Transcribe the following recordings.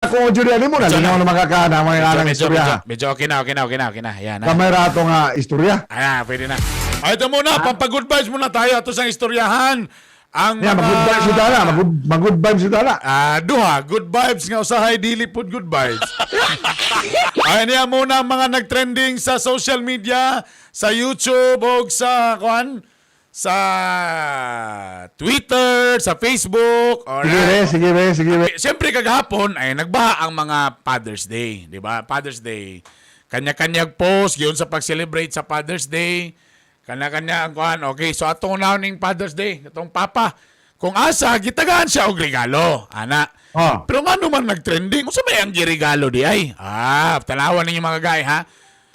Kung Julian mo na, linaw na makakana mga ilang istorya. Medyo okay na. Yan, Kamera ito nga istorya. Ayan, pwede na. Ay, ito muna, pampag-good vibes muna tayo. Ito sa istoryahan. Ang mag-good vibes si Dala. Mag-good vibes si Dala. Duha, good vibes nga usahay, dili pud good vibes. Ay, niya muna ang mga nag-trending sa social media, sa YouTube, o sa Twitter, sa Facebook. Sige. Siyempre kagahapon ay nagbaha ang mga Father's Day, di ba? Father's Day. Kanya-kanyang post yun sa pag-celebrate sa Father's Day. Kanya-kanya ang okay, so atong ning Father's Day, atong papa. Kung asa, gitagaan siya og regalo, ana. Pero nga naman nag-trending, kung sa may ang regalo di ay. Tanawan ninyo mga guy, ha?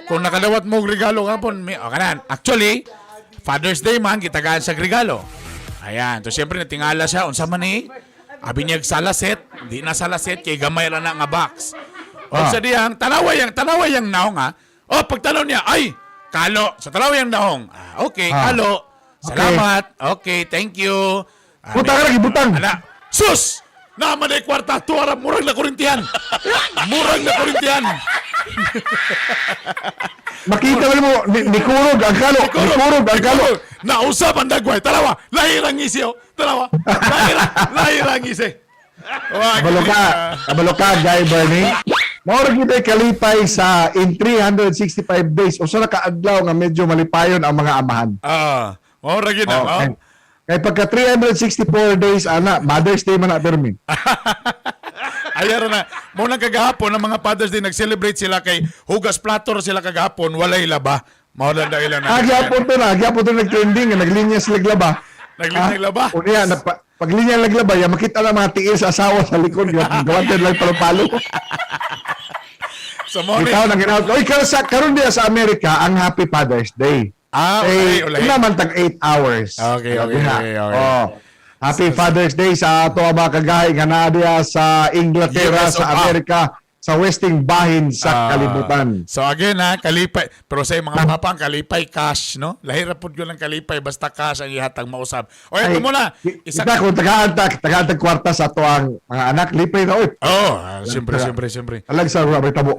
Kung nakadawat mo og regalo kapon, kanan. Actually, Father's Day man, gitagaan siya regalo. Ayan, so siyempre natingala siya, unsa man ni? Abi niya salaset, di na salaset, kay gamay lang na nga box. O sa diyang, tanaway yang naong ha. O, pagtanaw niya, ay, kalo, sa tanaway yang naong. Okay, kalo, salamat, okay, thank you. Butang lagi, butang. Sus! Naman ay kwarta, tuwarap, murag na kurintihan. Makita mo, nikurog ang kalo. Nausap ang dagway. Talawa, lahirang ngisi, oh. Talawa, lahirang ngisi. Kabalo ka, Guy Bernie. Maurag kita kalipay sa in 365 days o sa nakaadlaw nga medyo malipayon ang mga amahan. Maurag yun na. Kaya pagka 364 days, Mother's Day man na permi. Ayaro na. Muna kagahapon, ang mga Father's Day, nag-celebrate sila kay hugas plato sila kagahapon, walay laba. Maulan na ilan na. Agyapon to nag-trending, naglinya sila laba. Naglinya laba? Unya, paglinya naglaba, makita na mga tiil sa asawa sa likod, gawantin lang palo-palo. So, morning. Ikaw nang ginawa. Oy, karon diya sa Amerika, ang Happy Father's Day. Okay. Naman tag 8 hours. Okay. Happy Father's Day sa ato mga kagahi nga naa diya sa Inglaterra, sa Amerika, sa Westing Bahin sa kalibutan. So again kalipay. Pero sa mga papa, ang kalipay cash, no? Lahira pud ko ng kalipay basta cash ang ihatag mausab. Oy, ito muna. Isa kung tagaan kwarta sa ato ang mga anak, lipay na oy. Siyempre. Alag sa mga tabo.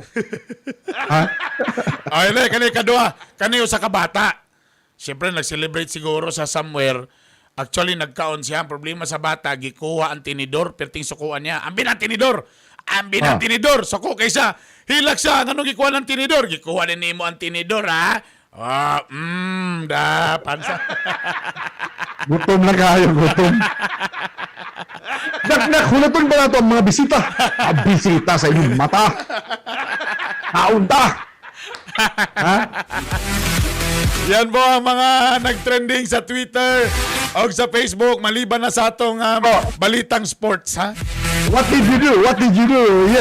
Ay, kani kadua, kaniyo sa kabata. Siyempre nag-celebrate siguro sa somewhere. Actually nagkaon siya, ang problema sa bata, gikuha ang tinidor, perting sukuan niya. Ambin ang tinidor. Suko kaysa hilak siya, anong gikuha ng tinidor? Gikuha din mo ang tinidor, ha? Pansa. Gutom na kayo, gutom. Hulaton ba na ito ang mga bisita? Bisita sa inyong mata. Kaunta. Yan po ang mga nag-trending sa Twitter o sa Facebook, maliban na sa atong balitang sports, ha? What did you do? Yes.